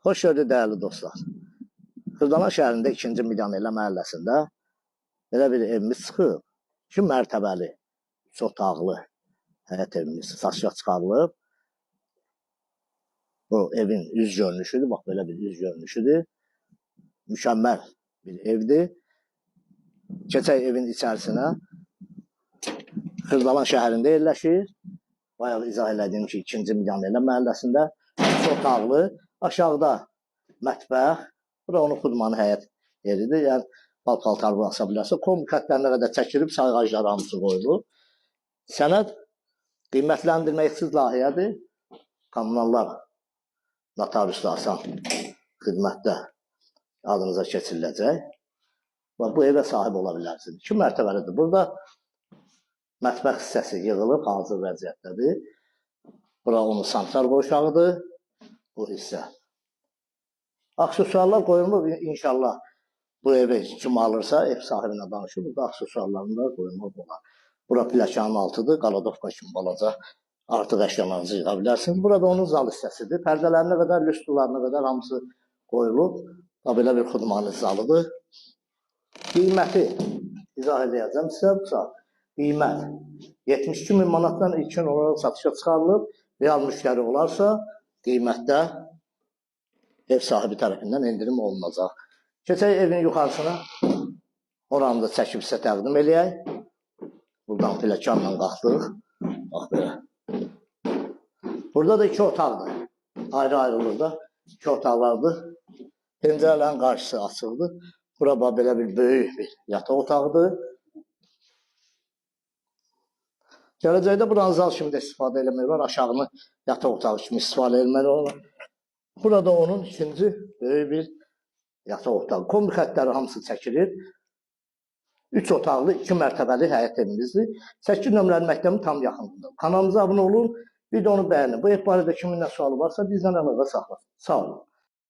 Xoş gördük dəyərli dostlar. Xırdalan şəhərində 2-ci Miqanela məhəlləsində belə bir evimiz çıxıb. 2 mərtəbəli, 3 otaqlı həyət evimiz satışa çıxarılıb. Bu evin üz görünüşüdür. Bax belə bir üz görünüşüdür. Mükəmməl bir evdir. Keçək evin içərisinə. Xırdalan şəhərində yerləşir. Bayaq izah elədiyim ki, 2-ci Miqanela məhəlləsində 3 otaqlı, aşağıda mətbəx, bura onun xudmanı həyət yeridir. Yəni pal-paltar asa bilərsən. Kombi xəttlərinə qədər çəkilib, sayğaclar hamısı qoyulub. Sənəd qiymətləndirmə ixtisas layihədir. Kommunallar notariusla asan xidmətdə adınıza keçiriləcək. Və bu evə sahib ola bilərsiniz. 2 mərtəbəlidir. Burada mətbəx hissəsi yığılıb, hazır vəziyyətdədir. Bura onun santral qovşağıdır. Bu hissə. Aksesuarlar qoyulmur. İnşallah bu evi kim alırsa ev sahibinə danışır. Burada aksesuarlarını da qoyulmaq olar. Bura pilləkənin altıdır. Qaladovka kimi balaca artıq əşyalarınızı yığa bilərsiniz. Burada onun zal hissəsidir. Pərdələrinə qədər, lüstrlarına qədər hamısı qoyulub. Da belə bir xudmanı zalıdır. Qiyməti izah edəcəm sizə. Bu saat qiymət 72 min manatdan ilkin olaraq satışa çıxarılıb. Real müştəri olarsa qiymətdə ev sahibi tərəfindən endirim olunacaq. Keçək evin yuxarısına. Oranı da çəkib sizə təqdim eləyək. Buradan pilləkənlə qalxdıq. Bax belə. Burada da 2 otaqdır. Ayrı-ayrı burada 2 otaqlardır. Pəncərələrin qarşısı açıqdır. Bura bax belə bir böyük bir yataq otağıdır. Gələcəkdə buranı zal kimi də istifadə eləmək olar. Aşağını yataq otağı kimi istifadə eləmək olar. Burada onun ikinci böyük bir yataq otağı. Kombi xəttləri hamısı çəkilir. 3 otaqlı, 2 mərtəbəli həyət evimizdir. 8 nömrəli məktəbin tam yaxınlığında. Kanalımıza abunə olun, videonu bəyənin. Bu ev barədə kimin nə sualı varsa bizdən əlaqə saxlasın. Sağ olun.